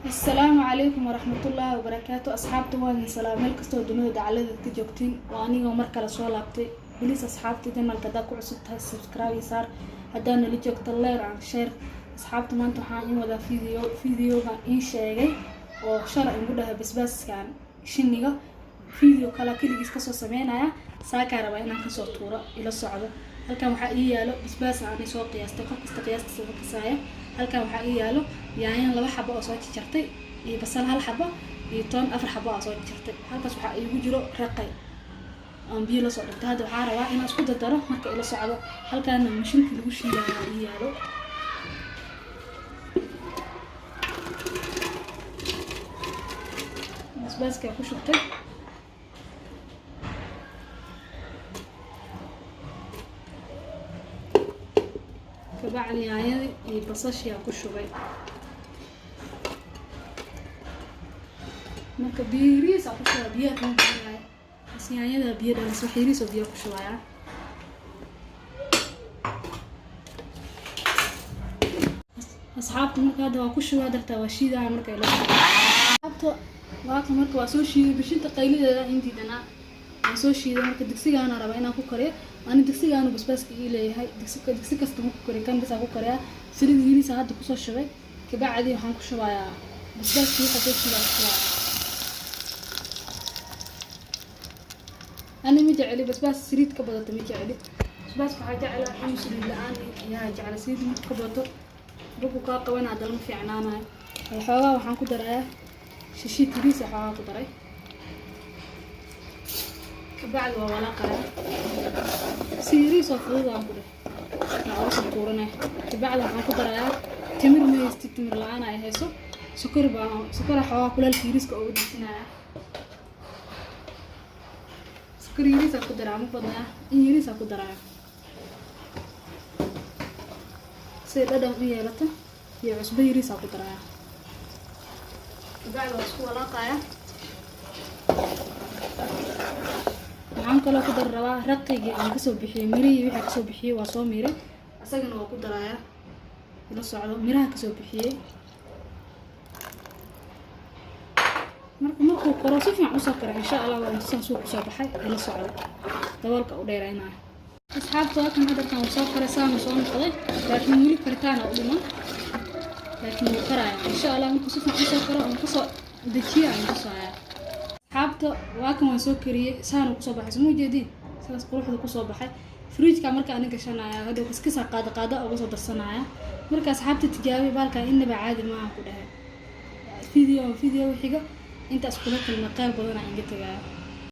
Asalaamu calaykum waraxmatullaahi wabarakaatu. Asxaabta, waan idin salaam meel kastoo dunida dacaladeed ka joogtiin. Waa anigoo mar kale soo laabtay. Please asxaabta, channelka haddaa ku cusub tahay, subscribe iyo saar. Haddaa nala joogto, like and share. Asxaabta, maanta waxaan in wadaa video. Videoga in sheegay oo shalay igu dhahay basbaaskan shiniga, video kale keligiis kasoo sameynaya. Saakaa rabaa inaan kasoo tuuro, ila socdo. Halkan waxaa ii yaalo basbaas aanay soo qiyaastay, qof kasta qiyaastiisa ka kasaaya. Halkan waxaa ii yaalo yaanyan laba xabo oo soo jarjartay, iyo basal hal xabo, iyo toon afar xabo oo soo jarjartay. Halkaas waxaa iigu jiro raqay aan biyo lasoo dhigtay. Hadda waxaa rabaa inaan isku dardaro, marka ila socdo. Halkaana mashiinkii lagu shiidaya ii yaalo. Basbaaskaa ku shubtay, kabacdi yaanyadii iyo basashiyaa ku shubay. Marka biyo yariis aa ku shubaa, biyaha kama badinaayo, bas yaanyada biyo dhalas, wax yariis oo biyo ku shubayaa. Asxaabta, marka hadda waa ku shubaa dartaa, waa shiidaya. Marka ila asxaabta, waaka marka waa soo shiiday. Bishinta qaylideeda intiidanaa waan soo shiiday. Marka digsigaana rabaa inaan ku kariyo. Ani digsigaanu basbaaska ii leeyahay, digsi digsi kasta ma ku kariyo, kan bas ku kariyaa. Saliid yariisa hadda kusoo shubay. Kabacdi waxaan ku shubayaa basbaaskii waxa soo shiidaa ku shubayaa. Ani ma jeceli basbaas saliid ka badato, ma jeceli. Basbaaska waxaa jeclaa inuu saliid la-aan yaa jecla. Saliid marka ka badato, markuu kaa qabanaa dalma fiicnaanayo. Xoogaa waxaan ku darayaa shishiid yariisa, xoogaa ku daray. Kabacdi waa walaaqaya si yariis oo fudud aan ku dheh, waa uga soo tuuranay. Kabacdi waxaan ku darayaa timir. Ma haystid, timir la-aan ay hayso, sokor baa, sokora xoogaa kuleelka yariiska uga dejinaya. Sokor yariisaa ku daraa, ma badnaa, in yariisaa ku daraya si dhadhan u yeelato, iyo cusbo yariisaa ku daraya. Kabacdi waa isku walaaqaya. Waxaan kaloo ku dari rabaa raqigii aan kasoo bixiyey, mirihii wixii kasoo bixiyey waa soo miiray, isagana waa ku darayaa. Ila socdo, miraha kasoo bixiyey. Marka markuu koro, si fiican usoo karo, insha Allah waa intusaan suu kusoo baxay. Ila socdo, daboolka u dheeraynaya. Asxaabta, waa kan hadarkan wuu soo koray, saanu soo noqday, laakiin weli karitaana u dhiman, laakiin wuu karaya insha Allah. Markuu si fiican usoo karo oon kasoo dejiya aan tusaaya. Asxaabta, waa kan, waan soo kariyey, saanu kusoo baxay. Soo ma ujeediin sidaas quruxda kusoo baxay? Fridgeka marka ani gashanaya, hadhow kaskisaa qaada qaada uga soo darsanaya. Marka asxaabta, tijaabi baalkan, inaba caadi maaha ku dhahay. Video video xiga intaas kula kulma, qeyr badan aan inga tagaya.